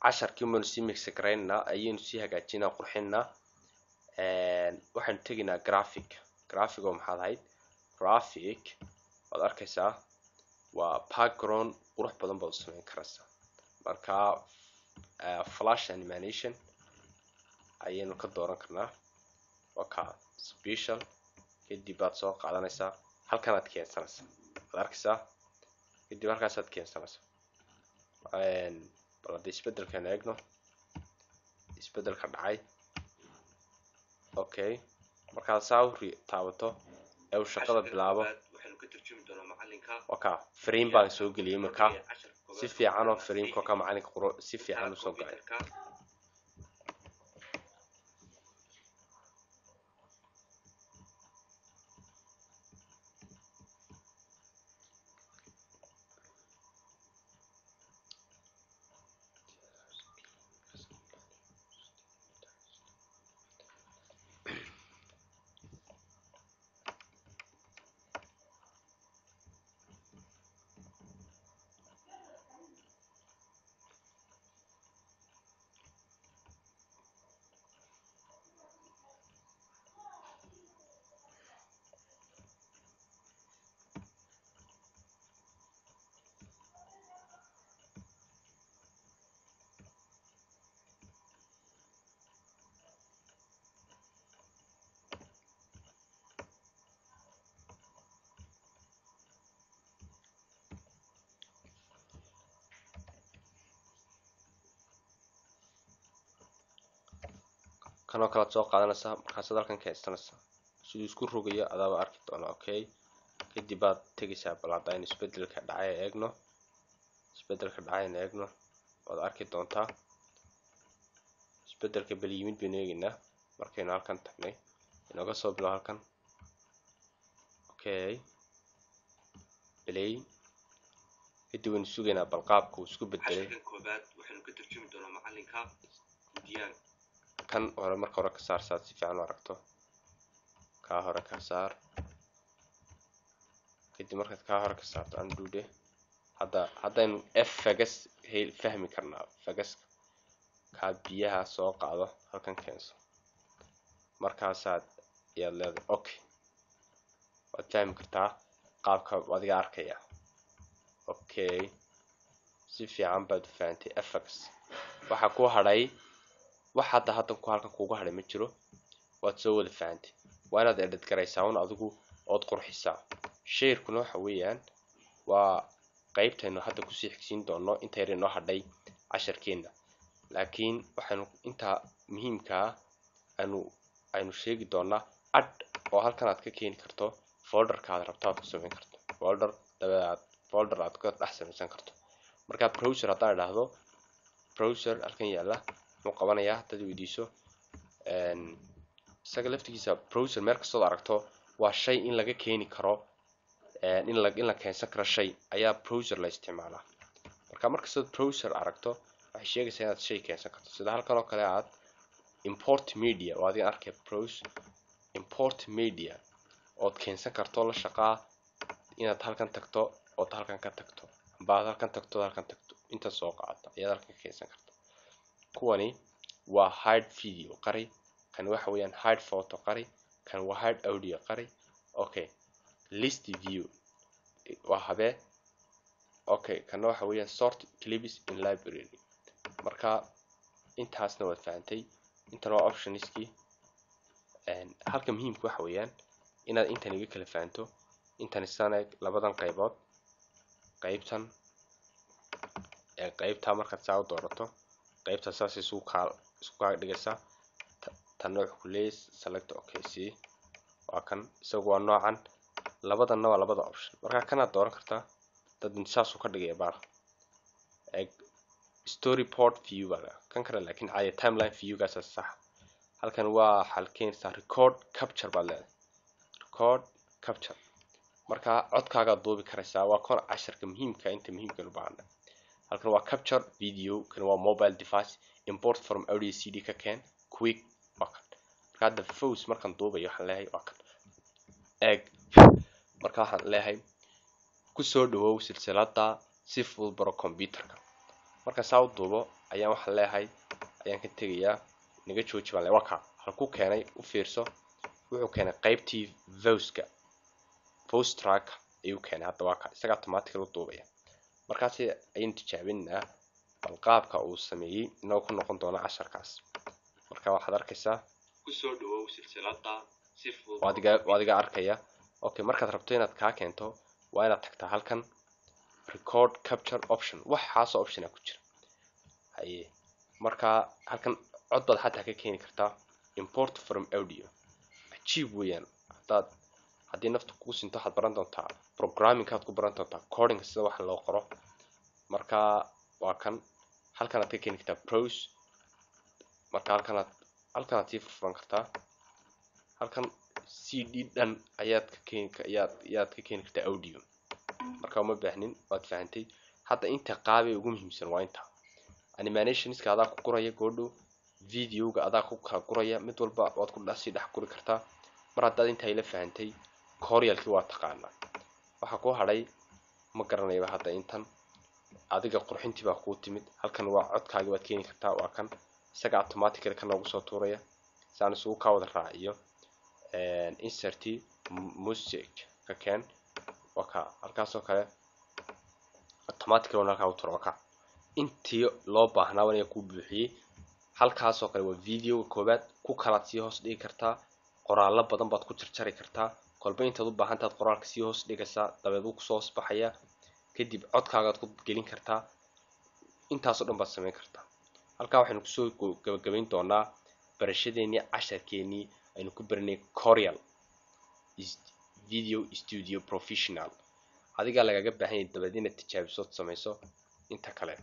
Casharkii baynu sii mix garaynaa, ayaynu sii hagaajinaa, qurxinaa. Waxaynu tegaynaa graphic. Graphic oo maxaad ahayd? Graphic waad arkaysaa, waa background qurux badan baad u samayn karaysaa. Marka flash animation ayaynu ka dooran karnaa, waa ka special. Kadib baad soo qaadanaysaa, halkanaad keensanaysaa, waad arkaysaa. Kadib halkaasaad keensanaysaa. Bal hadda isbedelkan eegno, isbedelka dhacay. Okay, markaad saa u taabato ee uu shaqada bilaabo, waxaynu ka turjumi doonaa macalinka. Waa ka frame baan soo geliyay iminka. Casharka koowaad. Si fiican oo frameka ka macalinka quro si fiican usoo galay. Computerka. Kanoo kalead soo qaadanaysaa, markaasaad halkan keensanaysaa, siduu isku rogayo adaaba arki doona. Okay, kadib baad tegaysaa. Bal hadda aynu isbedelka dhacay eegno, isbedelka dhacayna eegno, waad arki doontaa isbedelka. Bal yimid baynu eegaynaa markaynu halkan tagnay. Inooga soo bilo halkan. Okay, play. Kadib waynu sugaynaa bal qaabka uu isku bedelay. Casharkan koobaad waxaynu ka turjumi doonaa macalinka Gudiyaan. Kan hore marka hore ka saar, saad si fiican u aragto. Kaa hore ka saar. Kadib markaad kaa hore ka saarto, undo. Hadda haddaynu f fagas fahmi karnaa. Fagaska kaa biyaha soo qaado, halkan keenso, markaasaad ayaad leedahay. Okay, waad fahmi kartaa qaabka adiga arkaya. Okay, si fiican baad u fahantay. Fx waxaa ku hadhay, wax hadda haddan ku halkan kuugu hadhay ma jiro, waad soo wada fahantay. Waa inaad edit garaysaa un adigu ood qurxisaa. Sharekuna waxa weeyaan waa qaybtaynu hadda kusii xigsiin doono inta yar inoo hadhay casharkeena, laakiin waxaynu intaa muhiimkaa aynu sheegi doonaa add oo halkan aad ka keeni karto folderka aad rabto, aad ku samayn karto folder, dabadeed folder aad ka dhex samaysan karto. Marka browser haddaan idhaahdo, browser halkan yaalla muxuu qabanayaa haddaad weydiiso? Isaga laftigiisa browser meel kastood aragto waa shay in laga keeni karo, in la keensan karo shay ayaa browser la isticmaalaa. Marka markastood browser aragto, waxay sheegaysaa inaad shay keensan karto, sida halkan oo kale aad import media oo adiga arkay, browse import media ood keensan karto la shaqaa, inaad halkan tagto ood halkan ka tagto, amba aad halkan tagto ood halkan tagto, inta soo qaadato ayaad halkan ka keensan karta. Kuwani waa hide video qari, kan waxa weeyaan hide photo qari, kan waa hide audio qari. Okay, list view waa habee. Okay, kana waxa weeyaan sort clips in library. Marka intaasna waad fahantay. Intan waa optionskii. Halka muhiimka waxa weeyaan inaad intan iga kala fahanto, intan isaan eeg, labadan qaybood, qaybtan ee qaybtaa markaad saa u doorato, qaybta saas isugu kaa isku kaa dhigaysaa. Tanna wuxuu ku leeyahay select. Okay, see, waa kan, isagu waa noocan. Labadanna waa labada option. Marka kanaad dooran kartaa dad saasuu ka dhigaya baar eeg, storyboard view baa kan kale, laakiin caadi timeline viewgaasa sax. Halkan waa waxaad keenaysaa record capture baad leedahay, record capture. Marka codkaagaad duubi karaysaa. Waa kon casharka muhiimka, inta muhiimka u baahana. Halkan waa capture video, kan waa mobile device, import from audio CD ka keen, quick waa kan. Marka hadda voice markaan duubayo waxaan leeyahay waa kan eeg. Marka waxaan leeyahay kusoo dhawow silsilada si fudud baro computerka. Markaan saa u duubo ayaan waxaan leeyahay, ayaan ka tegayaa, naga jooji baan leeyahay. Waa kaa halkuu keenay. U fiirso, wuxuu keenay qaybtii voiceka, voice track ayuu keenay. Hadda waa kaa, isaga automatically u duubaya. Markaasi ayaynu tijaabinaynaa bal qaabka uu sameeyey, inagoo ku noqon doona casharkaas. Marka waxaad arkaysaa Kusoo dhawow silsilada si fudud. Waa adiga arkaya. Okay, markaad rabto inaad kaa keento, waa inaad tagtaa halkan, record capture option. Waxaasoo option a ku jira. Haye, marka halkan cod baad xataa ka keeni kartaa, import from audio. Cajiib weeyaan. Haddii naftu kugu sinto, waxaad baran doontaa programmingkaad ku baran doontaa codinga, sida wax loo qoro. Marka waa kan, halkan aad ka keeni kartaa browse. Marka halkanaad sii furfuran kartaa. Halkan CD dhan ayaad ka keeni kartaa audio. Marka uma baahnin, waad fahantay. Hadda inta qaabee ugu muhiimsan waa inta. Animationska adaa ku guraya goodhow, videoga adaa ku kala guraya, mid walba waad ku sii dhex guri kartaa. Mar haddaad intaa ila fahantay, Corelkii waa taqaanaa. Waxaa kuu hadhay ma garanayaba. Hadda intan adiga qurxintii baa kuu timid. Halkan waa codkaagi, waad keeni kartaa. Waa kan, isaga automatically ka noogu soo tuuraya. Si aan isugu kaa wada raaciyo, insert music ka keen. Waa ka halkaasoo kale automatically waan halkaa u tuura. Waa ka intii loo baahnaa aniga kuu buuxiyey. Halkaasoo kale waa videoga koowaad. Ku kalaad sii hoos dhigi kartaa, qoraallo badan baad ku jarjari kartaa. Kolba intaad u baahantaad qoraalka sii hoos dhigaysaa, dabeed wuu kusoo hoos baxaya. Kadib codkaagaad ku gelin kartaa. Intaasoo dhan baad samayn kartaa. Halkaa waxaynu kusoo gabagabayn doonaa barashadeenii, casharkeenii aynu ku baranay Corel Video Studio Professional. Adigaa lagaga baahan yahay dabeed inaad tijaabisood samayso inta kale.